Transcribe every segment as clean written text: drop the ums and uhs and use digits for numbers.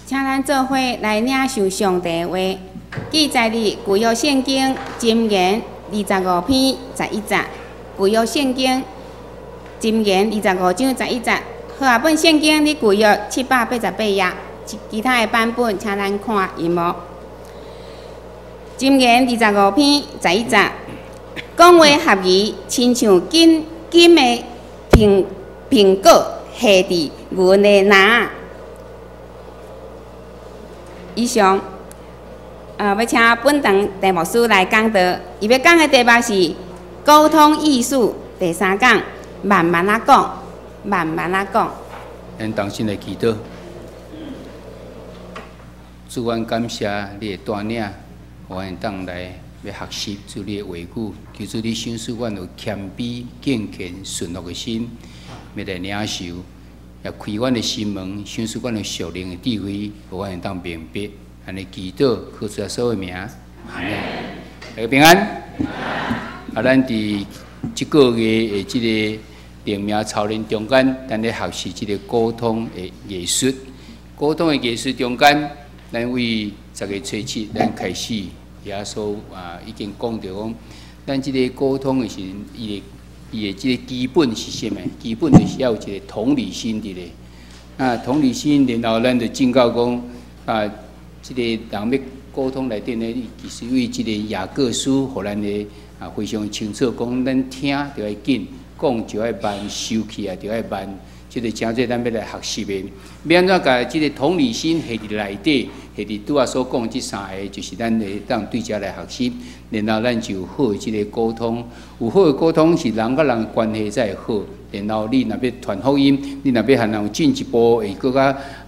請咱做伙來領受上帝的話，記載佇舊約聖經箴言二十五篇十一節。舊約聖經箴言二十五章十一節，和合本聖經佇舊約788頁，其他的版本請咱看螢幕。箴言二十五篇十一節，講話合宜，親像金金的蘋蘋果下佇銀的籃仔。以上，欲請本堂鄭牧師來講道，伊欲講的題目是溝通藝術第三講，慢慢仔講，慢慢仔講。咱同心來祈禱，主，阮感謝你的帶領，予阮會當來欲學習主你的話語，求主你賞賜阮有謙卑、敬虔、順服的心，欲來領受，也開阮的心門，賞賜阮有屬靈的智慧，予阮會當明白。按呢祈禱，靠主耶穌的名，阿們。大家平安。啊，咱佇這個月的這個靈命操練中間，咱咧學習這個溝通的藝術。溝通的藝術中間，咱為10月初7，咱開始耶穌啊已經講著講，咱這個溝通的時陣，伊的這個基本是啥物？基本就是要有一個同理心佇咧。啊，同理心，然後咱就進到講啊，這個人欲溝通內底呢，其實為這個雅各書，予咱的啊非常清楚，講咱聽著愛緊，講就愛慢，受氣也著愛慢。這個誠濟咱欲來學習的，欲按怎共這個同理心下佇內底，下佇拄仔所講這三个，就是咱會當對這來學習，然後咱就有好的這個溝通，有好的溝通是人佮人的關係才會好。然後你若欲傳福音，你若欲和人有進一步會閣較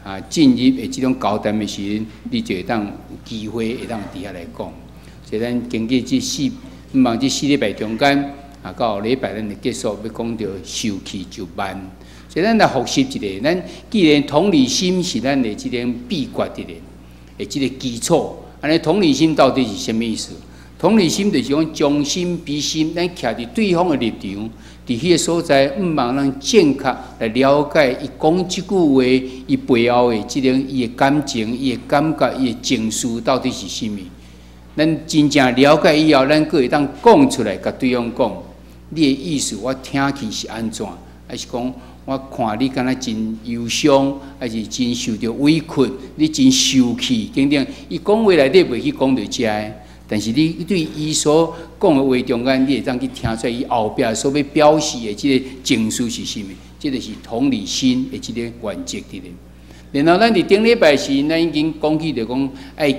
啊進入的這種交談的時陣，你就會當有機會會當佇遐來講。所以咱經過這四，毋望這四禮拜中間，啊到後禮拜咱就結束，欲講著受氣就慢。所以咱來複習一下，咱既然同理心是咱的這種秘訣佇咧，的這個基礎，按呢同理心到底是啥物意思？同理心就是講將心比心，咱徛佇對方的立場，佇彼個所在，毋望咱正確來了解伊講這句話，伊背後的這種伊的感情、伊的感覺、伊的情緒到底是啥物？咱真正了解以後，咱閣會當講出來，共對方講，你的意思我聽去是按怎？還是講我看你敢若真憂傷，還是真受著委屈？你真受氣等等。伊講話內底袂去講著遮个，但是你對伊所講的話中間，你會當去聽出來伊後壁所欲表示的這個情緒是啥物？這个是同理心的這个原則佇咧。然後咱佇頂禮拜時，咱已經講起著講愛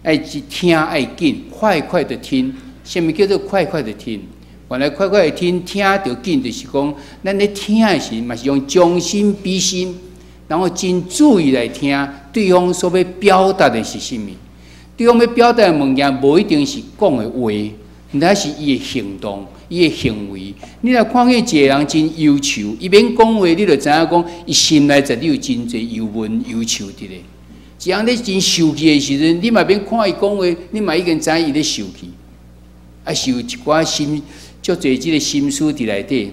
愛去聽愛緊，快快的聽。啥物叫做快快的聽？原來快快的聽，聽著緊，就是講咱咧聽的時，嘛是用將心比心，然後真注意來聽對方所欲表達的是啥物。對方欲表達的物件，無一定是講的話，乃是伊的行動、伊的行為。你若看見一個人真憂愁，伊免講話，你就知影講，伊心內絕對有真濟憂悶、憂愁佇咧。一人咧真受氣的時陣，你嘛免看伊講話，你嘛已經知影伊咧受氣，啊是有一寡心足濟這个心思佇內底。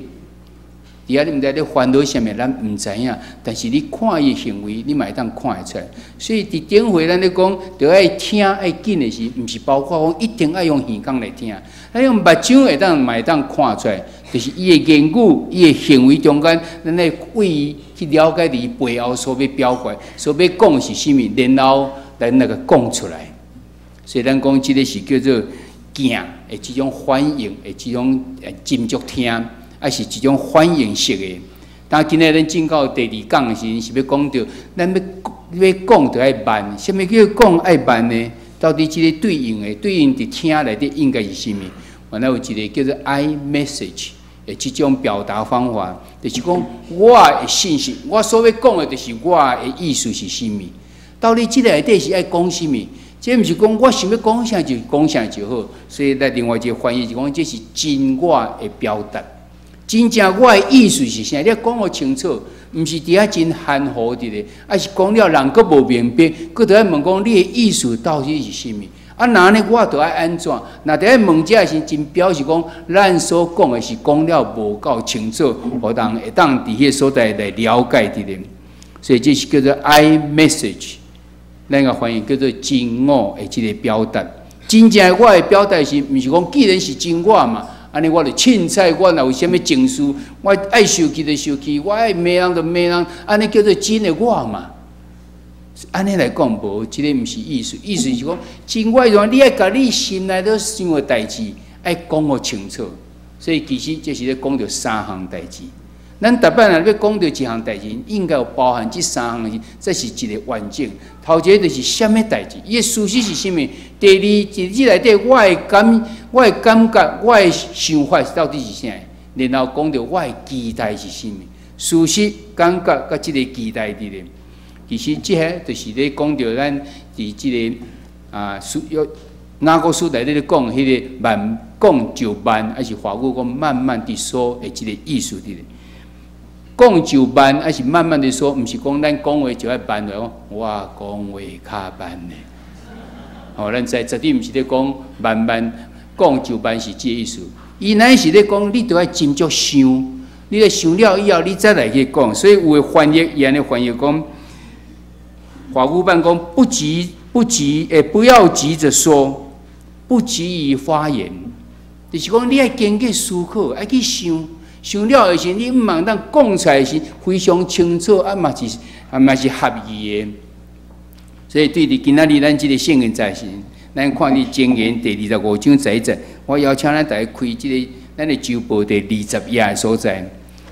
佇遐你毋知咧煩惱啥物，咱毋知影。但是你看伊的行為，你嘛會當看會出來。所以佇頂回咱咧講，著愛聽愛緊的是，毋是包括講一定愛用耳孔來聽，咱用目睭會當嘛會當看出來，就是伊的言語、伊的行為中間，咱來為伊去了解伊背後所欲表達、所欲講是啥物，然後來那個講出來。所以咱講這个是叫做鏡的這種反應的這種斟酌聽。抑是一種反應式的。但今日咱進到第二講的時陣，是欲講著咱欲欲講著愛慢。啥物叫講愛慢呢？到底這个對應的對應佇聽內底應該是啥物？原來有一個叫做 I message 的這種表達方法，就是講我的信息，我所欲講的，就是我的意思是啥物。到底這个內底是愛講啥物？這毋是講我想欲講啥就講啥就好。所以來另外一個翻譯就講，這是真我的表達。真正我的意思是啥？你講予清楚，毋是佇遐真含糊佇咧，抑是講了人閣無明白，閣著愛問講你的意思到底是啥物？啊，若按呢我著愛按怎？若佇咧問這時真表示講，咱所講的是講了無夠清楚，予人會當佇彼个所在來了解佇咧。所以這是叫做 I message。咱共翻譯叫做真我的這个表達。真正我的表達是，毋是講既然是真我嘛，按呢我就凊彩，我若有啥物情緒，我愛受氣就受氣，我愛罵人就罵人，按呢叫做真的我嘛？按呢來講無，這个毋是意思。意思是講真我的，你愛共你心內咧想的代誌，愛講予清楚。所以其實這是咧講著三項代誌。咱逐擺若欲講著一項代誌，應該有包含這三項，才是一个完整。頭一个就是啥物代誌，伊的事實是啥物？第二，佇這內底我的感覺、我的想法到底是啥？然後講著我的期待是啥物？事實、感覺佮這个期待佇咧。其實這个就是咧講著咱佇這个啊書約雅各書內底咧講彼个慢講就慢，抑是華語講慢慢佇說的這个意思佇咧。講就慢，抑是慢慢的說，毋是講咱講話就愛慢落，我講話較慢咧。吼，咱知絕對毋是咧講慢慢講就慢是這个意思。伊乃是咧講，你著愛斟酌想，你咧想了以後，你再來去講。所以有的翻譯，伊按呢翻譯講，華語版講不急不急，不要急着說，不急於發言，就是講你愛經過思考，愛去想。想了的時，你毋茫當講出來時非常清楚，啊嘛是啊嘛是合意的。所以對佇今仔日咱這个聖經在時，咱看佇箴言第25章11節，我邀請咱大家開這个咱的週報第20頁的所在。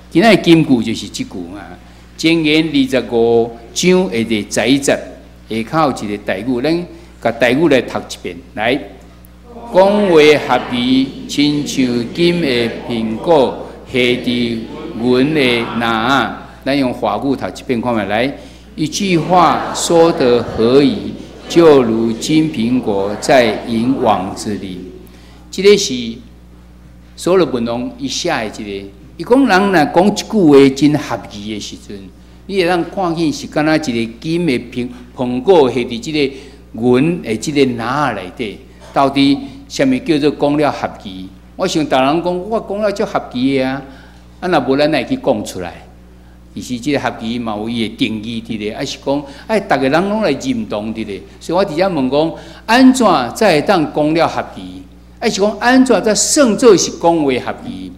今仔日金句就是這句啊，箴言二十五章的第十一節，下跤有一個台語，咱共台語來讀一遍，來，講話合宜，親像金的蘋果，下佇銀的籃仔。咱用華語讀一遍看覓來，一句話說得合宜，就如金蘋果在銀網子裡。這个是所羅門王伊寫的一个，伊講人若講一句話真合宜的時陣，你會當看見是敢若一个金的蘋果下佇這个銀的這个籃仔內底，到底啥物叫做講了合宜？我想逐人講，我講了足合宜的啊，啊若無咱會去講出來。其實這个合宜嘛有伊的定義佇咧，抑是講愛逐个人攏來認同佇咧。所以我佇遮問講，按怎才會當講了合宜？抑是講按怎才算做是講話合宜？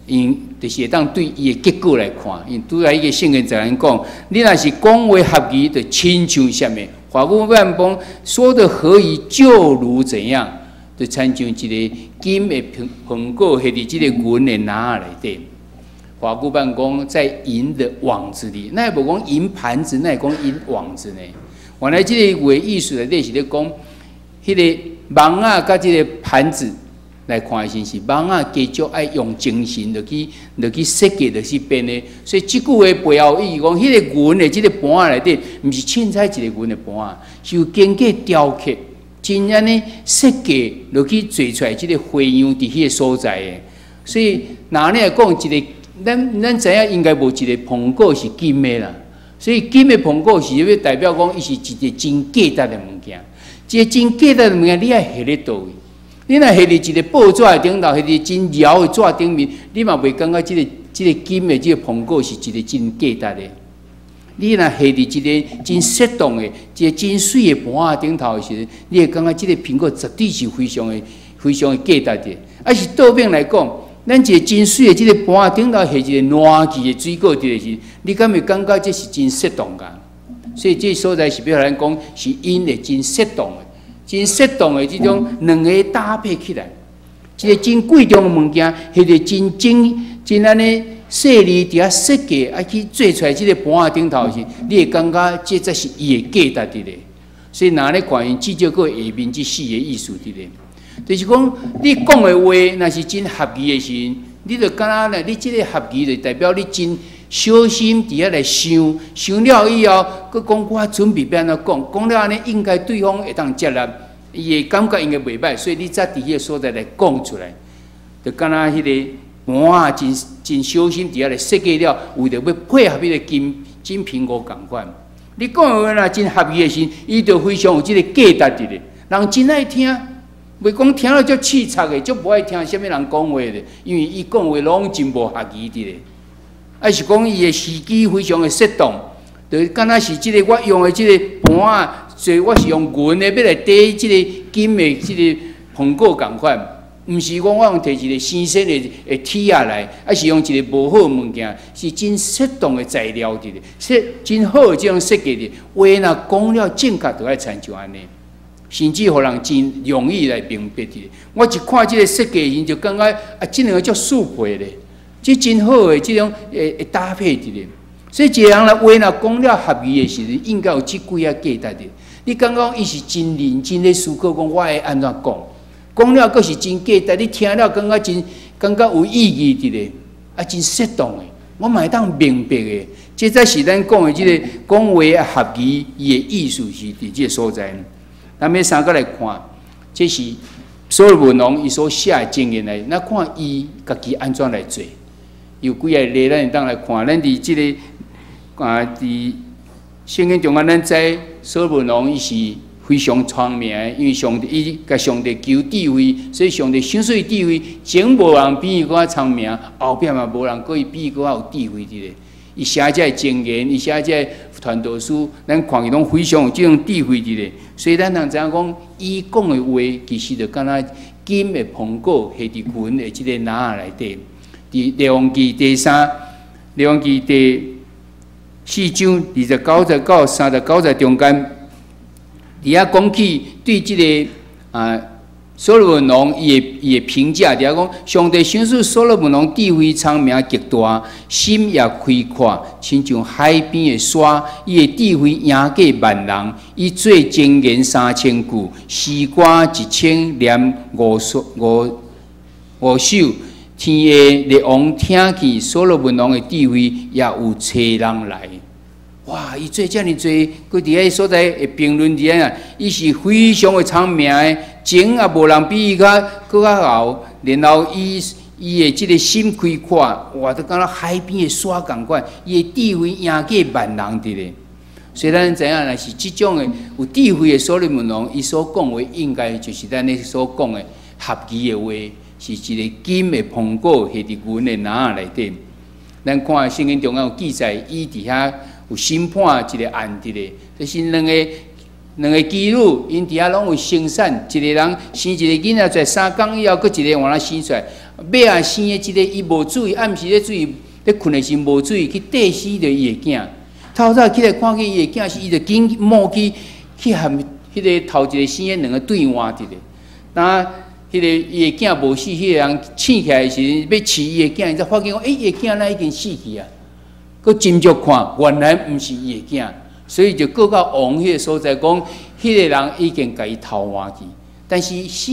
因就是會當對伊的結果來看，因拄才彼个聖經在咱講，你若是講話合宜，就親像啥物？華語版講說得合宜，就如怎樣？就親像一个金的蘋果，下佇這个銀的籃仔內底。華語版講在銀的網子裡，哪會無講銀盤子，哪會講銀網子呢？原來這个話意思內底是咧講，彼个網仔佮這个盤子來看的時，是網仔加足愛用精神落去設計落去編的，所以這句話背後意義講，彼个銀的這个盤仔內底，毋是凊彩一个銀的盤仔，是有經過雕刻，真按呢設計落去做出來這个花樣佇彼个所在的。所以，若你來講一個，咱知影應該無一个蘋果是金的啦。所以金的蘋果是欲代表講，伊是一個真價值的物件。這个真價值的物件，你愛下咧佗位？你若下佇一个報紙的頂頭，下佇真枵的紙頂面，你嘛袂感覺這個金的這个蘋果是一個真價值的。你若下佇一个真適當的、一個真媠的盤仔頂頭的時陣，你會感覺這個蘋果絕對是非常的、非常的價值的。抑是倒面來講，咱一個真媠的這个盤仔頂頭下一个爛去的水果佇的時，你敢會感覺這是真適當㗎？所以這所在是欲予咱講，是𪜶的真適當的、真適當的這種兩个搭配起來，一個真貴重的物件，彼個真精、真按呢細膩佇遐設計，啊去做出來這个盤仔頂頭時，你會感覺這才是伊的價值佇咧。所以若咧看𪜶至少閣下面這四个意思佇咧，就是講你講的話若是真合宜的時，你就敢若咧，你這个合宜就代表你真小心佇遐來想，想了以後，閣講我準備欲按怎講，講了按呢應該對方會當接納，伊的感覺應該袂䆀，所以你才佇彼个所在來講出來，就敢若彼个盤仔真真小心佇遐來設計了，為著欲配合彼个金蘋果仝款。你講的話若真合宜的時，伊就非常有這个價值佇咧，人真愛聽，袂講聽了足刺插的，足無愛聽啥物人講話的，因為伊講話攏真無合宜佇咧。抑是講伊的時機非常的適當，就敢若是這个我用的這个盤仔，所以我是用銀的欲來綴這个金的這个蘋果仝款，毋是講我用提一个新鮮的鐵仔來，抑是用一个無好的物件，是真適當的材料佇咧，設真好的這種設計的。話若講了正確，就愛親像按呢，甚至予人真容易來明白佇咧。我一看這个設計時，就感覺啊，這兩个足適配咧，這真好的這種會搭配佇咧。所以一个人來話若講了合宜的時陣，應該有這幾仔價值的。你感覺伊是真認真咧思考，講我會按怎講，講了閣是真價值，你聽了感覺真感覺有意義佇咧，啊，真適當的，我嘛會當明白的。這才是咱講的這个講話合宜，伊的意思是佇這个所在。咱欲三閣來看，這是所羅門王伊所寫的箴言來，咱看伊家己按怎來做。有幾个例，咱會當來看。咱佇這个啊，佇聖經中間，咱知所羅門王伊是非常聰明的，因為上帝伊共上帝求智慧，所以上帝賞賜伊智慧，前無人比伊閣較聰明，後壁嘛無人閣伊比伊閣較有智慧佇咧。伊寫這个箴言，伊寫這个傳道書，咱看伊攏非常有這種智慧佇咧。所以咱通知影講，伊講的話其實就敢若金的蘋果下佇銀的這个籃仔內底。佇列王紀第三、列王紀第四章29節到39節中間，佇遐講起對這个啊所羅門王伊的評價，佇遐講上帝賞賜所羅門王智慧聰明極大，心也開闊，親像海邊的沙。伊的智慧贏過萬人，伊做箴言3000句，詩歌1005五五首。天下列王聽見所羅門王的智慧，也有揣人來。哇！伊做遮爾濟，閣佇彼个所在會評論佇遐啊，伊是非常的聰明的，前也無人比伊較閣較後。然後伊的這个心開闊，哇！就敢若海邊的沙仝款，伊的智慧贏過萬人佇咧。所以咱知影，若是這種的有智慧的所羅門王，伊所講話應該就是咱咧所講的合宜的話，是一個金的蘋果下佇銀的籃仔內底。咱看聖經中間有記載，伊佇遐有審判一個案佇咧，就是兩個妓女，𪜶佇遐攏有生產，一個人生一個囡仔出來，3工以後，閣一個換來生出來。尾仔生的這个伊無注意，暗時咧注意咧睏的時無注意去綴死著伊的囝。透早起來看見伊的囝時，伊就緊冒去去和彼个頭一個生的兩个對換佇咧。當彼个伊的囝無死，彼个人醒起來的時陣，欲飼伊的囝，伊才發現講，欸，伊的囝哪已經死去啊？閣斟酌看，原來毋是伊的囝，所以就告到王彼个所在，講彼个人已經共伊偷換去。但是死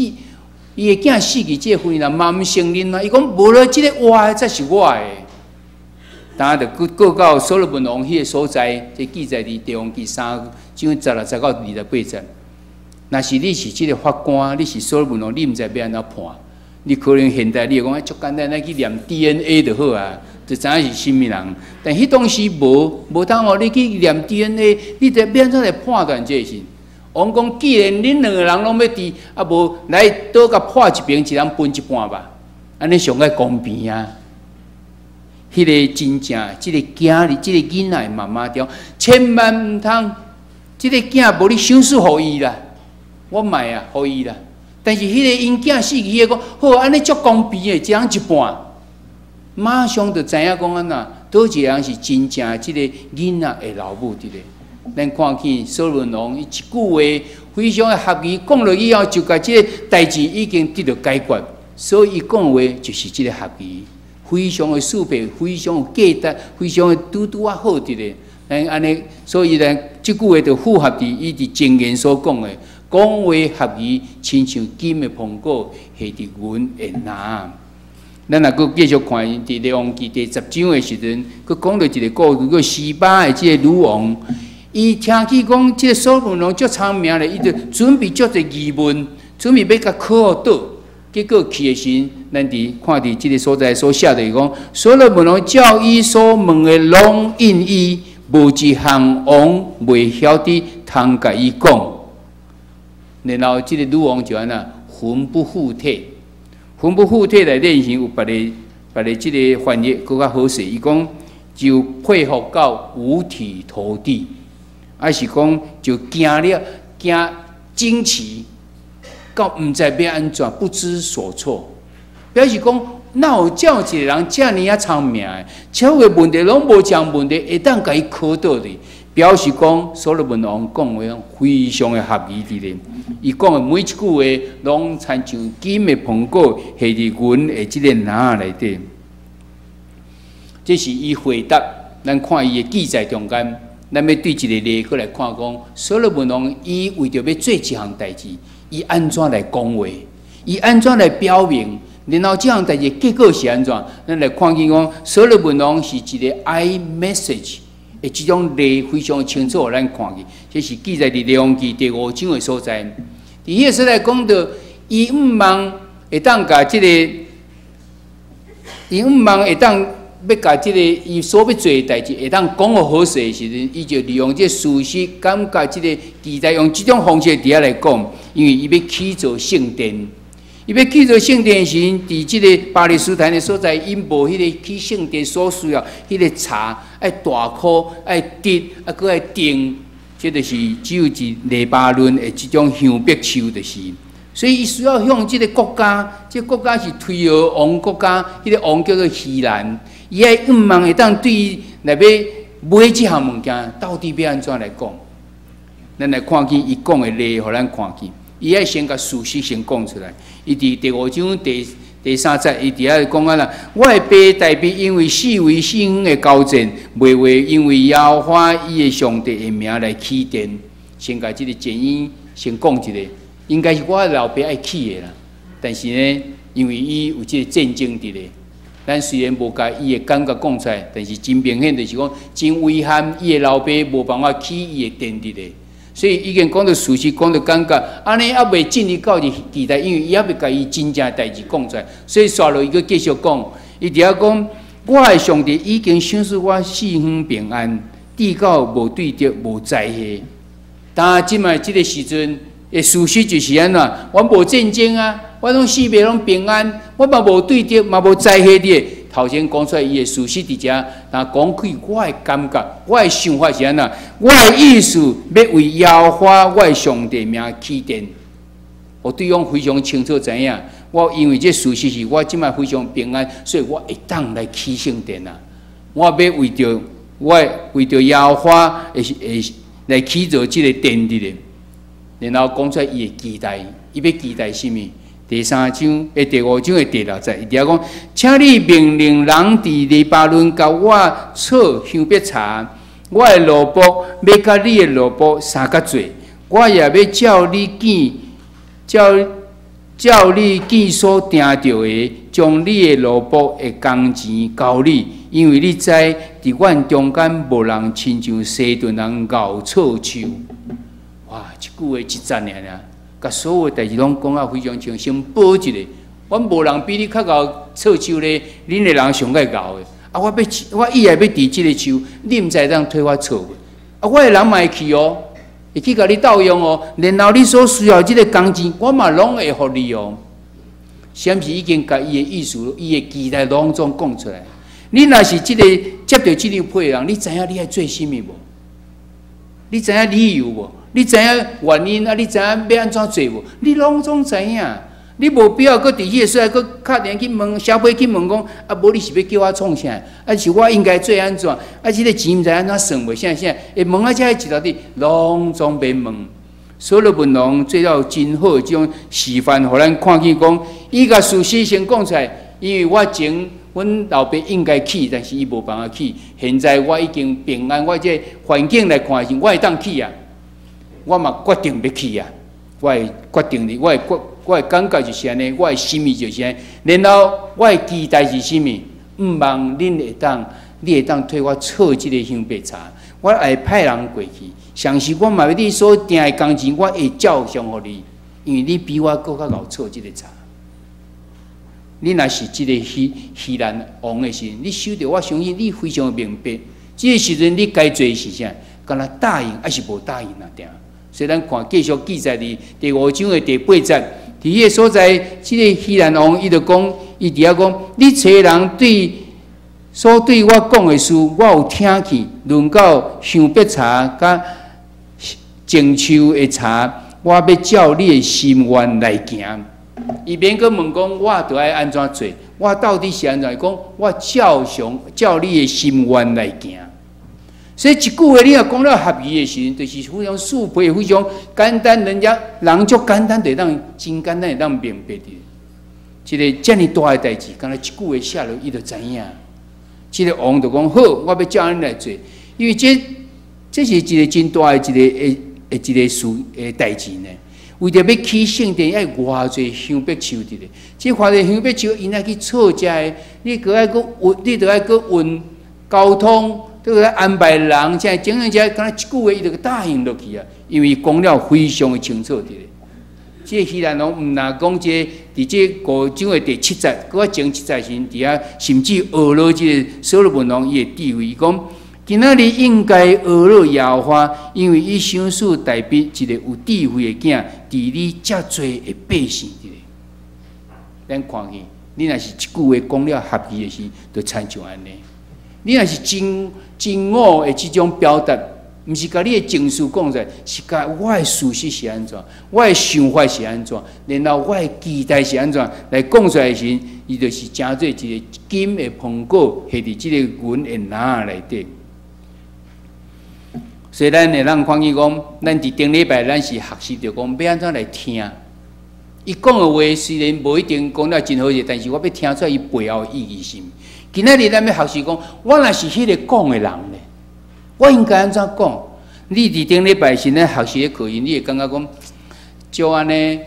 伊的囝死去，這個婦人嘛毋承認啊！伊講無啦，這个活的才是我的。當就閣告到所羅門王彼個所在，這記載佇列王紀三章16節到28節。若是你是這个法官，你是所羅門王，你毋知欲按怎判？你可能現代你會講足簡單，咱去驗 DNA 就好啊，就知影是啥物人。但彼當時無無通予你去驗 DNA，你得欲按怎來判斷這个事？王講，既然恁兩个人攏欲佇，啊無來倒共破一爿，一人分一半吧，按呢上較公平啊。彼个真正，這个囝兒，這个囡仔的媽媽講，千萬毋通，這个囝無你賞賜予伊啦，我莫啊，予伊啦。但是彼个𪜶囝死去，彼个講好，按呢足公平的，一人一半，馬上就知影講按怎，佗一个人是真正這个囡仔的老母佇咧。咱看見所羅門王伊一句話非常的合宜，講落以後就共這个代誌已經得著解決，所以伊講話就是這个合宜，非常的適配，非常有價值，非常的拄拄仔好佇咧。咱按呢，所以呢，這句話就符合佇伊佇箴言所講的，講話合宜，親像金的蘋果下佇銀的籃。咱若閣繼續看佇列王紀第十章的時陣，閣講著一個故事，叫示巴的這個女王。伊聽去講，這個所羅門王足聰明咧，伊就準備足濟疑問，準備欲共考倒。結果去的時，咱佇看佇這个所在所寫的講，所羅門王照伊所問的攏應伊，無一項王袂曉得通共伊講。然後這個女王就按怎魂不附體，魂不附體來練習有別个別个這个翻譯閣較好勢。伊講就佩服到五體投地，抑是講就驚了驚驚奇，到毋知欲按怎，不知所措。表示講，哪有這樣一個人遮爾仔聰明的，所有問題攏無一項問題會當共伊考倒的。表示講，所羅門王講話非常的合理佇咧。伊講的每一句話，攏親像金的蘋果下佇銀的這个籃仔內底。這是伊回答，咱看伊的記載中間，咱欲對一個例閣來看講，所羅門王伊為著欲做這項代誌，伊按怎來講話？伊按怎來表明？然後這項代誌結果是按怎？咱來看見講，所羅門王是一個 I message 的這種例非常清楚，予咱看見。這是記載佇列王紀第五章的所在。佇彼個所在講著，伊向望會當共這個，伊向望會當欲共這個伊所欲做的代誌會當講予好勢的時陣，伊就利用這個事實，感覺這個期待用這種方式佇遐來講，因為伊欲起造聖殿。伊欲起造聖殿的時陣，佇這个巴勒斯坦的所在，𪜶無彼个起聖殿所需要彼个柴，愛大箍，愛直，啊，閣愛釘，這就是只有佇黎巴嫩的這種香柏樹，就是。所以伊需要向這个國家，這个國家是推羅王國家，彼个王叫做希蘭，伊愛向望會當對伊來欲買這項物件，到底欲按怎來講？咱來看見伊講的例，予咱看見。伊愛先共事實先講出來。伊佇第五章第三節，伊佇遐講啊啦，我的爸大衛因為四圍四方的交戰，袂話因為耶和華伊的上帝的名來起殿。先共這个原因先講一下，應該是我老爸愛起的啦。但是呢，因為伊有這个戰爭佇咧，咱雖然無共伊的感覺講出來，但是真明顯就是講真遺憾，伊的老爸無辦法起伊的殿佇咧。所以已經講著事實，講著感覺，按呢猶未進入到佇期待，因為伊猶未共伊真正代誌講出來，所以煞落伊閣繼續講，伊佇遐講，我的上帝已經賞賜我四方平安，至到無對敵無災禍。但這擺這个時陣的事實就是按怎？我無戰爭啊，我攏四面攏平安，我嘛無對敵，嘛無災禍佇。頭先講出來伊的事實佇遮，但講開我的感覺，我的想法是按怎？我的意思欲為耶和華我的上帝名起殿，予對方非常清楚知影。我因為這事實是我這擺非常平安，所以我會當來起聖殿啊！我欲為著我為著耶和華會會來起造這個殿佇咧，然後講出來伊的期待，伊欲期待啥物？第三章的第五章的第六節，伊佇遐講，請你命令人佇黎巴嫩共我採香柏柴，我的奴僕欲佮你的奴僕相佮做，我也欲照你見，照照你見所訂著的，將你的奴僕的工錢交你，因為你知佇阮中間無人親像西頓人𠢕採樹。哇！這句話一節爾爾。共所有代誌攏講啊非常清，先報一下，阮無人比你較𠢕採樹咧，恁的人上蓋𠢕的。啊，我欲我意愛欲佇這个樹，你毋知會當替我採無？啊，我的人嘛會去哦，會去共你鬥用哦。然後你所需要這个工錢，我嘛攏會予你哦。是毋是已經共伊的意思、伊的期待攏總講出來？你若是這个接著這張批的人，你知影你愛做啥物無？你知影理由無？你知影原因啊？你知影欲按怎做無？你攏總知影，你無必要閣佇彼个所在閣敲電話去問，寫批去問講啊，無你是欲叫我創啥？啊是我應該做按怎？啊，這个錢毋知按怎算無？啥啥？會問啊，遮一大堆，攏總免問。所羅門王做了真好的這種示範，予咱看見講，伊共事實先講出來，因為我前阮老爸應該起，但是伊無辦法起。現在我已經平安，我這環境來看時，我會當起啊。我嘛決定欲起啊！我會決定的，我會決，我的感覺就是按呢，我的心意就是按呢。然後我的期待是啥物？向望恁會當，你會當替我採這个香柏柴，我會派人過去。同時我嘛欲你所訂的工錢，我會照常予你，因為你比我閣較𠢕採這个柴。你若是這个希蘭王的時陣，你收著，我相信你非常明白。這个時陣你該做的是啥？干焦答應抑是無答應爾定。所以咱看繼續記載佇第五章的第八節，佇彼个所在，這个希蘭王伊就講，伊佇遐講，你差人對所對我講的事，我有聽去。論到香柏柴佮棕樹的柴，我欲照你的心願來行。伊免閣問講，我著愛按怎做？我到底是按怎？伊講，我照常照你的心願來行。所以一句話，你若講了合宜的時陣，就是非常速配，非常簡單，人家人足簡單，就會當真簡單會當明白的。這个遮爾大的代誌，敢若一句話寫落，伊就知影。這个王就講好，我欲照按呢來做，因為這是一个真大的一个事的代誌呢。為著欲起聖殿，愛偌濟香柏樹佇咧。這偌濟香柏樹，𪜶愛去採遮的，你閣愛閣運，你著愛閣運交通，閣愛安排人，這整整這，敢若一句話，伊就答應落去啊。因為講了非常的清楚佇咧。這個希蘭王毋但講這个，佇這五章的第七節，閣較前七節時，佇遐甚至學了這个所羅門王伊的智慧，伊講今仔日應該呵咾耶和華，因為伊賞賜大衛一個有智慧的囝，治理遮濟的百姓佇咧。咱看見，你若是一句話講了合宜的時，就親像按呢。你若是真真我的這種表達，毋是共你的情緒講出來，是共我的事實是按怎，我的想法是按怎，然後我的期待是按怎來講出來的時，伊就是成做一個金的蘋果，下佇這个銀的籃仔內底。所以咱會當看見講，咱佇頂禮拜咱是學習著講欲按怎來聽。伊講的話雖然無一定講了真好勢，但是我欲聽出來伊背後的意義是啥物。今仔日咱欲學習講，我若是彼个講的人咧，我應該按怎講？你佇頂禮拜時咧學習的課程，你會感覺講，就按呢，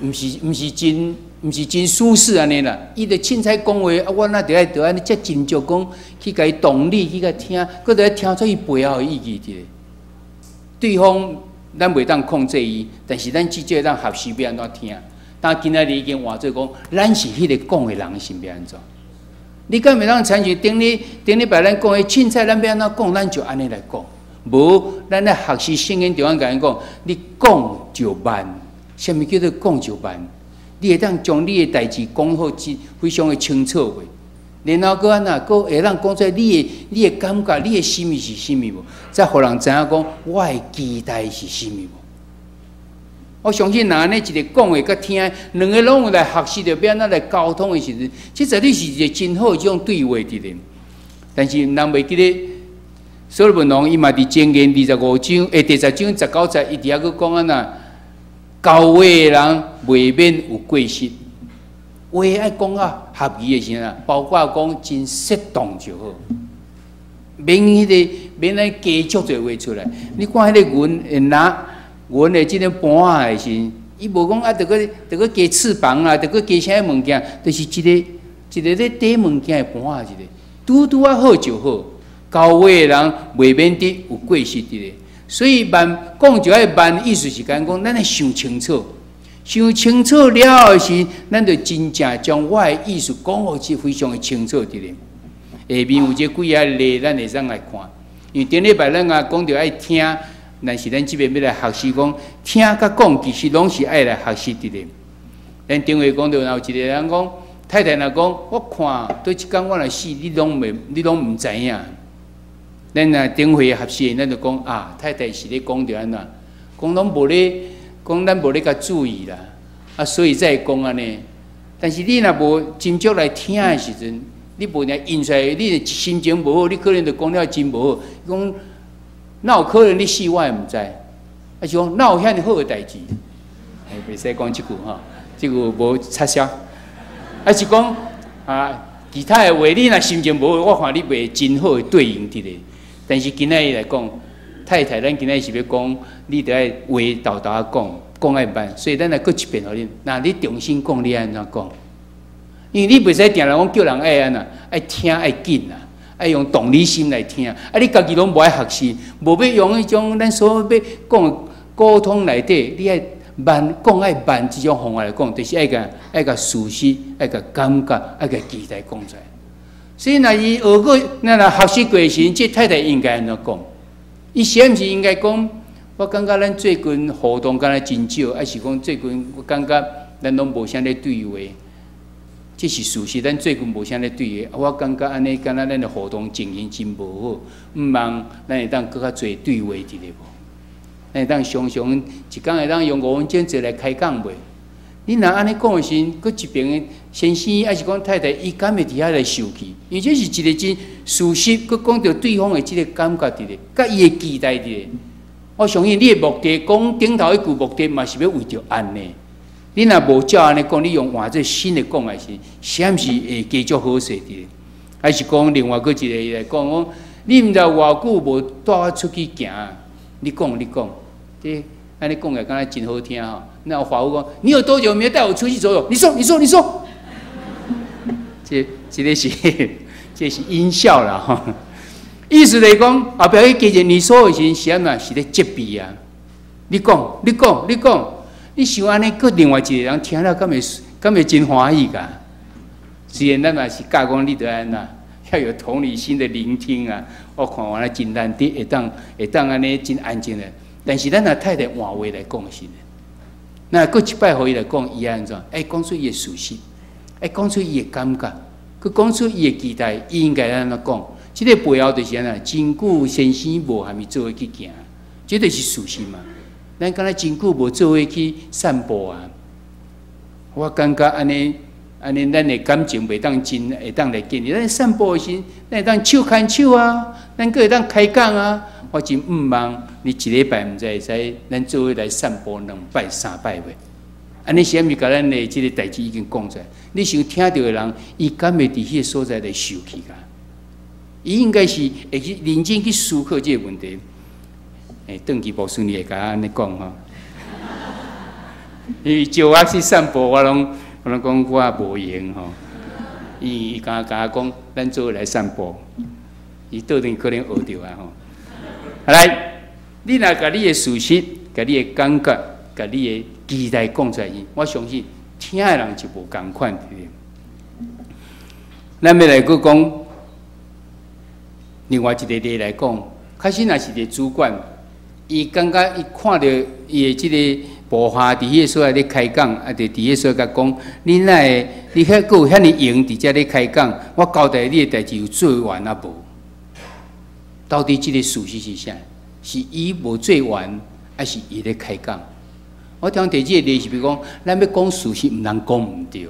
毋是真舒適按呢啦。伊就凊彩講話，啊，我若著愛著按呢遮斟酌講，去共伊同理，去共聽，閣著愛聽出伊背後的意義佇咧。對方咱袂當控制伊，但是咱至少會當學習欲按怎聽。但今仔日已經換做講，咱是彼个講的人是欲按怎？你敢會當親像頂禮拜咱講的凊彩，咱欲按怎講，咱就按呢來講。無，咱咧學習聖經，就按共𪜶講，你講就慢。啥物叫做講就慢？你會當將你的代誌講好，真非常的清楚袂？然後閣按怎，閣會當講出來你的感覺，你的心意是啥物無？再予人知影講，我的期待是啥物無？我相信，若按呢一个講的佮聽，兩个攏有來學習著欲按怎來溝通的時陣，這絕對是一个真好的這種對話佇咧。但是人袂記得，所羅門王伊嘛佇箴言25章，第10章19節，伊佇遐閣講按怎，教話的人袂免有過失，話愛講啊合宜的時陣啊，包括講真適當就好，免彼个免來加足濟話出來。你看彼个銀的籃，銀的這个盤仔的時，伊無講啊，著閣著閣加翅膀啊，著閣加啥物件，就是一个一个咧綴物件的盤仔一个，拄拄仔好就好。教話的人袂免得有過失佇咧，所以慢講就愛慢，意思是講講咱愛想清楚，想清楚了後時，咱就真正將我的意思講予是非常的清楚佇咧。下面有這幾仔例，咱會使來看。因為頂禮拜咱也講著愛聽，但是咱這邊欲來學習講聽佮講，其實攏是愛來學習佇咧。咱頂回講著有一个人講，太太若講，我看對這工我若死，你攏袂，你攏毋知影。咱若頂回學習，咱就講啊，太太是咧講著按怎，講攏無咧，講咱無咧共注意啦，啊，所以才會講按呢。但是你若無斟酌來聽的時陣，你無爾印出來，你心情無好，你可能就講了真無好。講哪有可能你死我會毋知？啊是講哪有遐爾好的代誌？欸，袂使講這句吼，這句無插銷。啊是講啊，其他的話你若心情無好，我看你袂真好的對應佇咧。但是今仔日來講，太太，咱今仔日是欲講，你著愛話沓沓仔講，講愛慢，所以咱來閣一遍予恁。若你重新講，你按怎講？因為你袂使定定講叫人愛按怎，愛聽愛緊啊，愛用同理心來聽。啊，你家己攏無愛學習，無欲用彼種咱所欲講溝通內底，你愛慢講愛慢這種方法來講，就是愛共事實、愛共感覺、愛共期待講出來。所以，若伊學過，咱若學習過時，這太太應該按怎講？伊是毋是應該講？我感覺咱最近互動敢若真少，抑是講最近我感覺咱攏無啥咧對話。這是事實，咱最近無啥咧對話。我感覺按呢，敢若咱的互動情形真無好，毋望咱會當閣較濟對話一下無？咱會當常常一工會當用5分鐘坐來開講袂？你若按呢講的時陣，閣一爿先生抑是講太太，伊敢會佇遐來受氣？因為這是一個真事實，閣講著對方的這個感覺佇咧，佮伊的期待佇咧。我相信你的目的，講頂頭彼句目的嘛是欲為著按呢。你若無照按呢講，你用換做新的講來時，是毋是會加足好勢佇咧？還是講另外閣一個伊來講講，你毋知偌久無帶我出去行？你講你講，這按呢講起來敢若真好聽吼。那華夫講，你有多久沒有帶我出去走走？你說，你說，你說。這是音效啦吼。意思來講，後壁去加一你說的時陣是按怎？是咧責備啊！你講，你講，你講，你想按呢，閣另外一個人聽了，敢會真歡喜㗎？雖然咱嘛是教講你著按怎，要有同理心的聆聽啊。我看完了真難得會當按呢真安靜的。但是咱若太太換話來講是，那閣一擺予伊來講，伊按怎？愛講出伊的事實，愛講出伊的感覺，閣講出伊的期待，伊應該按怎講？這個背後就是按怎？真久先生無和伊做伙去行，這就是事實嘛。咱敢若真久無做伙去散步啊。我感覺按呢按呢，咱的感情袂當真會當來建立。咱散步的時，咱會當手牽手啊，咱閣會當開講啊。我真毋望你一禮拜毋知會使，咱做伙來散步兩擺三擺袂？按呢是毋是共咱的這個代誌已經講出來？你想聽著的人，伊敢會佇彼個所在來受氣㗎？伊應該是會去認真去思考這個問題。欸，轉去牧師你會共我按呢講吼？伊招我去散步，我攏講我無閒吼。伊伊共我講，咱做伙來散步。伊倒轉可能學著啊吼。來，你若共你的事實、共你的感覺、共你的期待講出來，我相信聽的人就無仝款。咱欲來閣講另外一個例來講，確實若是一個主管，伊感覺伊看著伊的這個部下佇彼個所在咧開講，啊，就佇彼個所在講，你哪會你遐閣有遐爾閒佇遮咧開講？我交代你的代誌有做完啊無？到底這個事實是啥？是伊無做完，抑是伊咧開講？我聽第二個例是，比如講，咱欲講事實，毋通講毋對。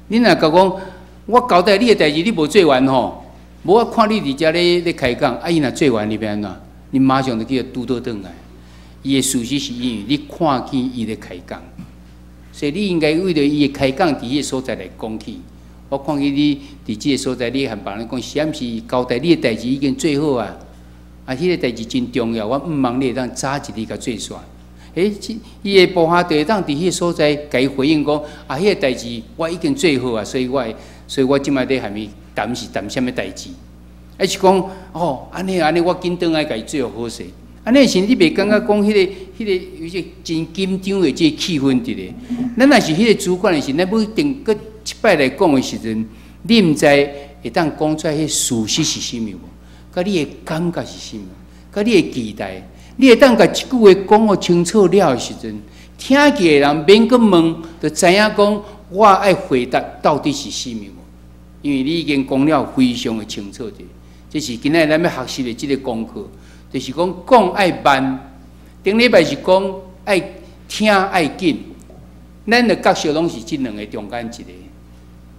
你若共講，我交代你的代誌，你無做完吼，無我看你佇遮咧開講，啊，伊若做完，你欲按怎？你馬上就去拄倒轉來。伊的事實是因為你看見伊咧開講，所以你應該為著伊的開講佇彼個所在來講起。我看見你佇這個所在，你和別人講，是毋是交代你的代誌已經做好啊？啊，彼個代誌真重要，我毋望你會當早一日共做煞。欸，伊的部下就會當佇彼個所在共伊回應講，啊，彼個代誌我已經做好啊，所以我這擺咧和伊談是談啥物代誌？抑是講，哦，按呢按呢，我緊轉來共伊做好勢。按呢時你袂感覺講彼個有些真緊張的這個氣氛佇咧。咱若是彼個主管的時，咱欲定閣一擺來講的時陣，你毋知會當講出來彼事實是啥物無？佮你的感覺是啥物？佮你的期待，你會當共一句話講予清楚了的時陣，聽見的人免閣問，就知影講我愛回答到底是啥物無？因為你已經講了非常的清楚者，這是今仔日咱欲學習的這個功課，就是講講愛慢，頂禮拜是講愛聽愛緊，咱的角色攏是這兩個中間一個。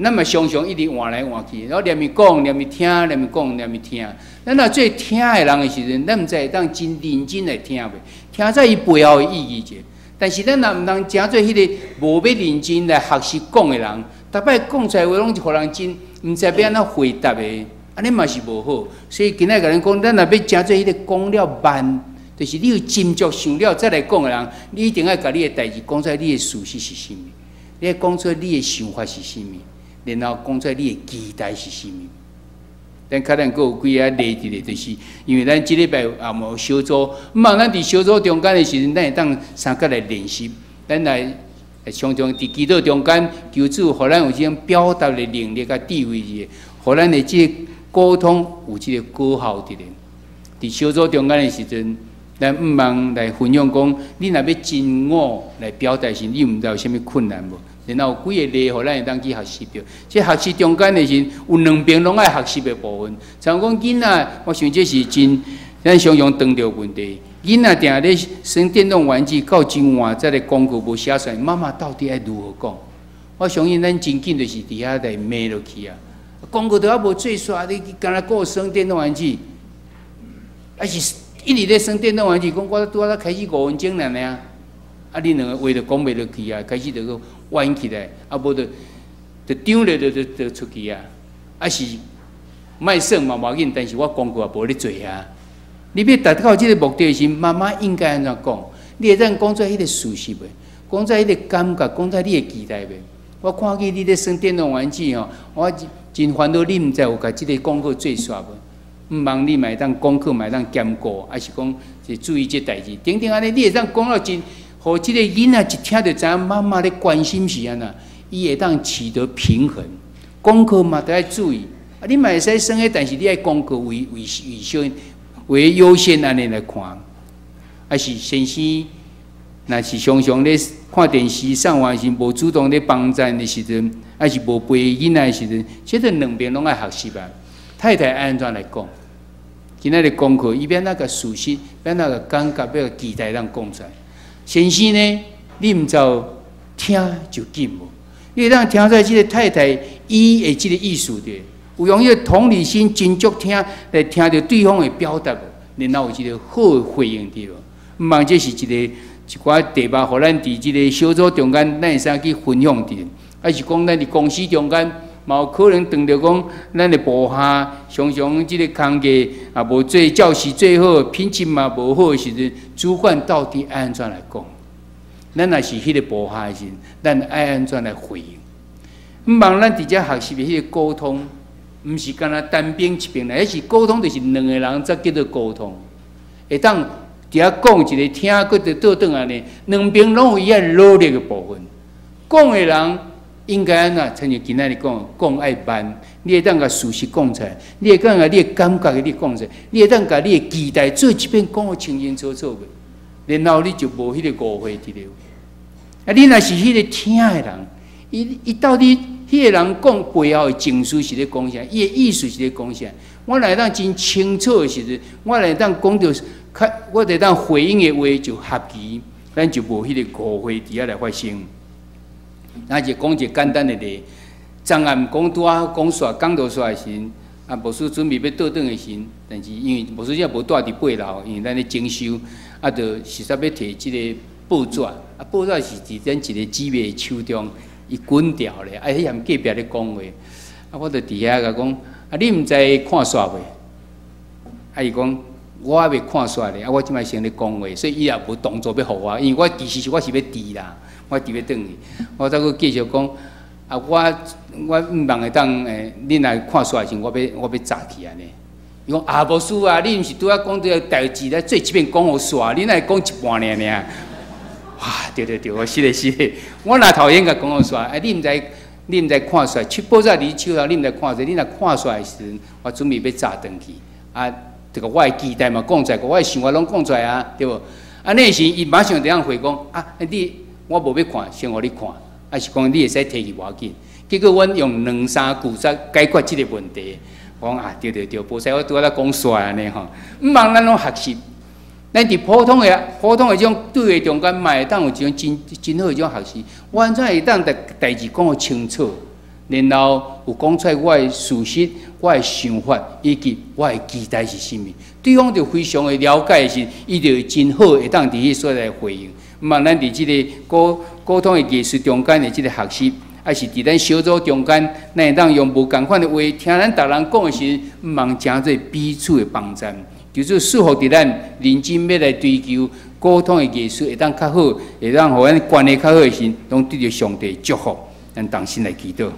咱嘛常常一直換來換去，然後連伊講，連伊聽，連伊講，連伊聽。咱若做聽的人的時陣，咱毋知會當真認真來聽袂？聽在伊背後的意義者。但是咱若毋通成做彼個無欲認真來學習講的人，逐擺講出來話攏是予人真毋知欲按怎回答的，按呢嘛是無好。所以今仔共咱講，咱若欲成做彼個講了慢，就是你有斟酌想了再來講的人，你一定愛共你的代誌講出來，你的事實是啥物？你愛講出你的想法是啥物？然後講出來你的期待是啥物？咱可能閣有幾仔例佇咧，就是因為咱這禮拜也無小組，毋望咱佇小組中間的時陣，咱會當相佮來練習，咱來常常佇祈禱中間求主，予咱有這種表達的能力佮智慧，予咱的這個溝通有這個果效佇咧。佇小組中間的時陣，咱毋望來分享講，你若欲真我來表達時，你毋知有啥物困難無？然後有幾个例，予咱會當去學習著。這學習中間的時，有兩邊攏愛學習的部分。像講囡仔，我想這是真咱常常當著問題。囡仔定咧耍電動玩具，到真晚才咧功課無寫出來，媽媽到底愛如何講？我相信咱真緊就是佇遐來罵落去啊！功課都猶無做煞，你干焦顧耍電動玩具，還是一直咧耍電動玩具？講我拄仔開始5分鐘爾爾，啊，恁兩个話就講袂落去啊，開始就閣怨起來，啊，無就就張咧就就就出去啊，啊是莫耍嘛無要緊，但是我功課也無咧做啊。你欲達到這个目的時，媽媽應該按怎講？你會當講出彼个事實袂？講出彼个感覺，講出你的期待袂？我看見你咧耍電動玩具吼，我真煩惱，你毋知有共這个功課做煞無？毋望你嘛會當功課嘛會當兼顧，還是講是注意這代誌？等等按呢，你會當講到真，予這个囡仔一聽就知影媽媽咧關心是按怎，伊會當取得平衡。功課嘛著愛注意，啊，你嘛會使耍彼，但是你愛功課為為為先為優先按呢來看，還是先生，若是常常咧看電視上網時無主動咧幫贊的時陣，還是無陪囡仔的時陣，這個兩邊攏愛學習啊。太太愛按怎來講？今仔日功課，伊欲按怎共事實，欲按怎共感覺，欲共期待當講出來。先生呢，你毋知聽就緊無？你會當聽出來這个太太伊的這个意思的，有用彼个同理心真足聽來聽著對方的表達無？然後有一個好的回應對無？毋望這是一個一寡題目，予咱佇這个小組中間，咱會使去分享佇，還是講咱佇公司中間，嘛有可能當著講咱的部下常常這个工作也無做，照時做好，品質嘛無好的時陣，主管到底愛按怎來講？咱若是彼个部下的時陣，咱愛按怎來回應？毋望咱佇遮學習的彼个溝通，毋是干焦單邊一邊來，彼是溝通，就是兩个人才叫做溝通。會當佇遐講一个聽，閣著倒轉來呢，兩邊攏有伊愛努力的部分。講的人應該按怎？親像今仔日講，講愛慢，你會當共事實講出來，你會當共你的感覺你講出來，你會當共你的期待做一遍講予清清楚楚袂？然後你就無彼个誤會佇咧。啊，你若是彼个聽的人，伊伊到底彼个人講背後的情緒是咧講啥？伊的意思是咧講啥？我若會當真清楚的時陣，我若會當講著較，我會當回應的話就合宜，咱就無彼个誤會佇遐來發生。那就講一个簡單的例，昨暗講拄仔講煞講到煞的時陣，啊，牧師準備欲倒轉的時陣，但是因為牧師遮無蹛佇八樓，因為咱咧整修，啊，就實在欲提這个報紙，啊，報紙是佇咱一个姊妹手中，伊滾掉咧，啊，彼踮隔壁咧講話，啊，我就佇遐共講，啊，你毋知看煞未？啊，伊講我猶未看煞咧，啊，我這擺先咧講話，所以伊也無動作欲予我，因為我其實是我是欲離啦。我佇欲轉去，我再閣繼續講，啊，我我毋望會當欸，你若看煞的時陣，我欲我欲早去按呢。伊講啊，牧師啊，你毋是拄仔講這个代誌來做一遍講予煞，你哪會講一半爾爾？哇，對對對，我是的是的，我若頭先共講予煞，啊，你毋知你毋知看煞，出報紙佇手頭，你毋知看煞，你若看煞的時陣，我準備欲早轉去，啊，這个我的期待嘛講出來，我的想法攏講出來啊，對無？啊，那時伊馬上就樣回講，啊，你。我無欲看，先予你看，還是講你會使提去無要緊。結果阮用兩三句才解決這个問題。我講啊，對對對，無使我拄仔咧講煞按呢吼。毋望咱攏學習，咱佇普通的普通的這種對話中間，嘛會當有一種真真好的這種學習。我按怎會當代代誌講予清楚，然後有講出來我的事實、我的想法以及我的期待是啥物，對方就非常的了解的時，伊就會真好會當佇彼所在回應。毋望咱佇這个溝溝通的藝術中間的這个學習，抑是佇咱小組中間，咱會當用無仝款的話聽咱逐人講的時，毋望成做彼此的幫贊，就是祝福佇咱認真欲來追求溝通的藝術會當較好，會當予咱關係較好的時，攏得著上帝祝福。咱同心來祈禱。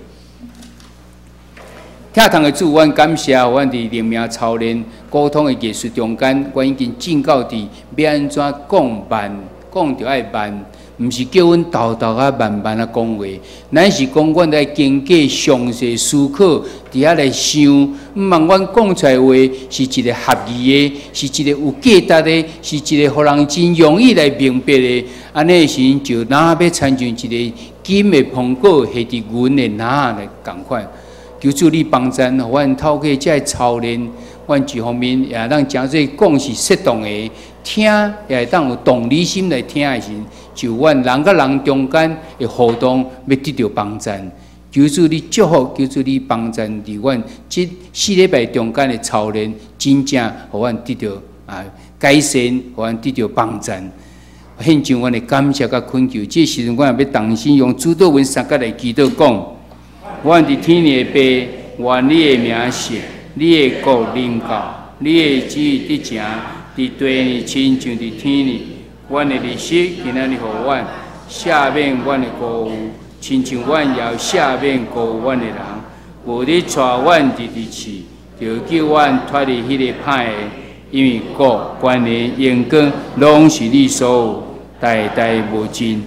疼痛的主，阮感謝，阮佇靈命操練溝通的藝術中間，阮已經進到佇欲按怎講慢，講著愛慢，毋是叫阮沓沓仔慢慢仔講話，咱是講阮來經過詳細思考，佇遐來想，毋望阮講出來話是一个合宜的，是一个有價值的，是一个予人真容易來明白的。按呢時陣就若欲親像一个金的蘋果下佇銀的籃仔來仝款。求主你幫贊，予阮透過這个操練，阮一方面也當誠做講是適當的，聽也會當有同理心來聽的時，就阮人佮人中間的互動欲得著幫贊。求主你祝福，求主你幫贊，佇阮這四禮拜中間的操練，真正予阮得著改善，予阮得著幫贊。獻上阮的感謝佮懇求，這時陣阮也欲同心用主禱文相佮來祈禱講：阮佇天的父，願你的名聖，你的國臨到，你的旨意得成，佇地呢親像佇天呢。阮的日食今仔日予阮，赦免阮的過誤，親像阮也赦免過誤阮的人。無你帶阮入佇試，著救阮脫離彼个歹的，因為國、權能、榮光，攏是你所有，代代無盡。